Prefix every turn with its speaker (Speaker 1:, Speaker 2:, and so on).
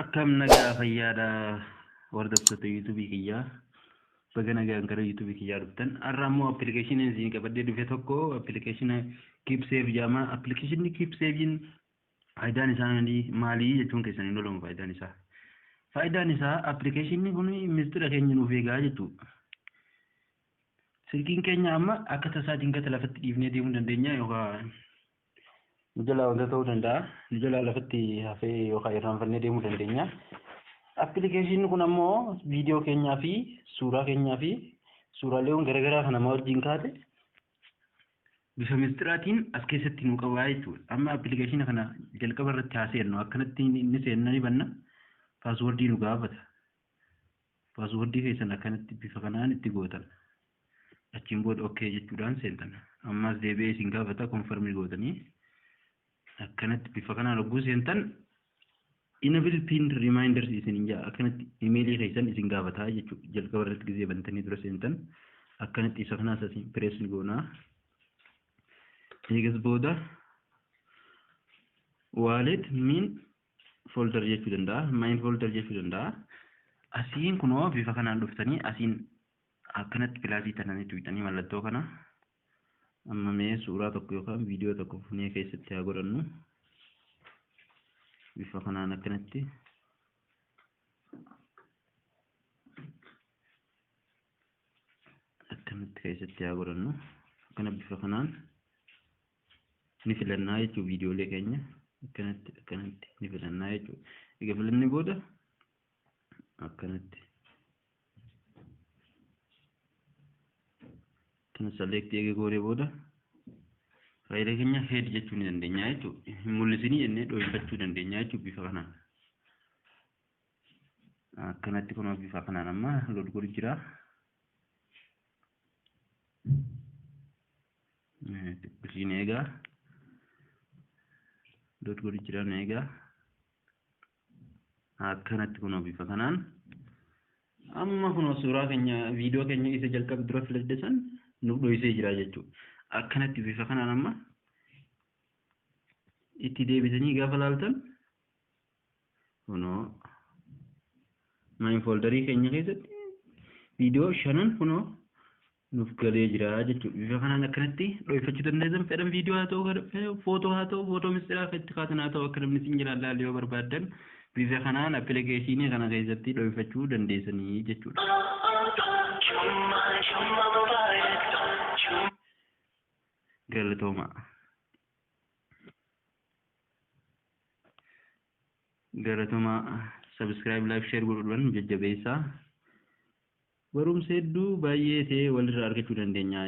Speaker 1: Akkam nagaa fayyaadha hordoftoota yuutuubii kiyyaa. Baga nagaan gara yuutuubii kiyyaa dhuftan. Har'a ammoo appilikeeshiniin isin qabadhee dhufe tokko appilikeeshina Keep Safe jedhama. Appilikeeshinni Keep Safe'n faayidaan isaa maali jechuun keessan hin oolamu faayidaan isaa. Faayidaan isaa appilikeeshinni kun mistira keenya nuuf eegaa jechuudha. Silkiin keenya amma akka tasaa dingata lafatti dhiifnee deemuu dandeenya yookaan nu jalaa wanta ta'uu danda'a. Nu jalaa lafatti hafee yookaan irraanfannee deemuu dandeenya. Appilikeeshinni kun ammoo viidiyoo keenyaa fi suuraa keenyaa fi suuraaleen garaagaraa kan nama wajjin kaate bifa misxiraatiin as keessatti nu qabaa jechuudha. Amma appilikeeshina kana jalqaba irratti haa seennu. Akkanatti inni seenna ni banna. Paaswordii nu gaafata. Paaswordii keessan akkanatti bifa kanaan itti gootan. Achiin booda okay jechuudhaan seentan. Ammas deebi'ee isin gaafata konfarmii gootanii akkanatti bifa kanaan hogguu seentan enable pin reminders isin hin jaa akkanatti imeelii keessan isin gaafata jechuudha. Jalqaba irratti gizee bantanii dura seentan akkanatti isa kanaas asiin pirees ni goonaa. Eegas booda wallet min folder jechuu danda'a, main folder jechuu danda'a. Asiin kunoo bifa kanaan dhuftanii asiin akkanatti pilaasii tananii tuqxanii mallattoo kana amma mee suuraa tokko yookaan viidiyoo tokko fuunee keessatti haa godhannu. Bifa kanaan akkanatti akkanatti keessatti haa godhannu. Akkana bifa kanaan ni filannaa jechuudha viidiyoolee keenya akkanatti akkanatti ni filannaa jechuudha. Egaa filannee booda akkanatti kana select eega goonee booda faayila keenya head jechuu ni dandeenya jechuudha. Hin mul'isinii jennee dho'ifachuu dandeenya jechuudha bifa kanaan. Akkanatti kunoo bifa kanaan amma load godhu jira. Xiqqishiin eegaa load godhu jira eegaa. Akkanatti kunoo bifa kanaan amma kunoo suuraa keenya viidiyoo keenya isa jalqaba dura filadhe san nuuf dho'isee jira jechuudha. Akkanatti bifa kanaan amma itti deebisanii gaafa laaltan kunoo main folderii keenya keessatti viidiyoo shanan kunoo nuuf galee jira jechuudha. Bifa kanaan akkanatti dho'ifachuu dandeessan fedhan viidiyoo haa ta'u footoo haa ta'u footoo mistiraa itti kaatan haa ta'u akka namni isin jalaa ilaalu yoo barbaaddan bifa kanaan appilikeeshinii kana keessatti dho'ifachuu dandeessanii jechuudha. Galatooma. Galatooma subscribe like share godhuudhaan jajjabeessaa. Barumsa hedduu baay'ee ta'e walirraa argachuu dandeenya.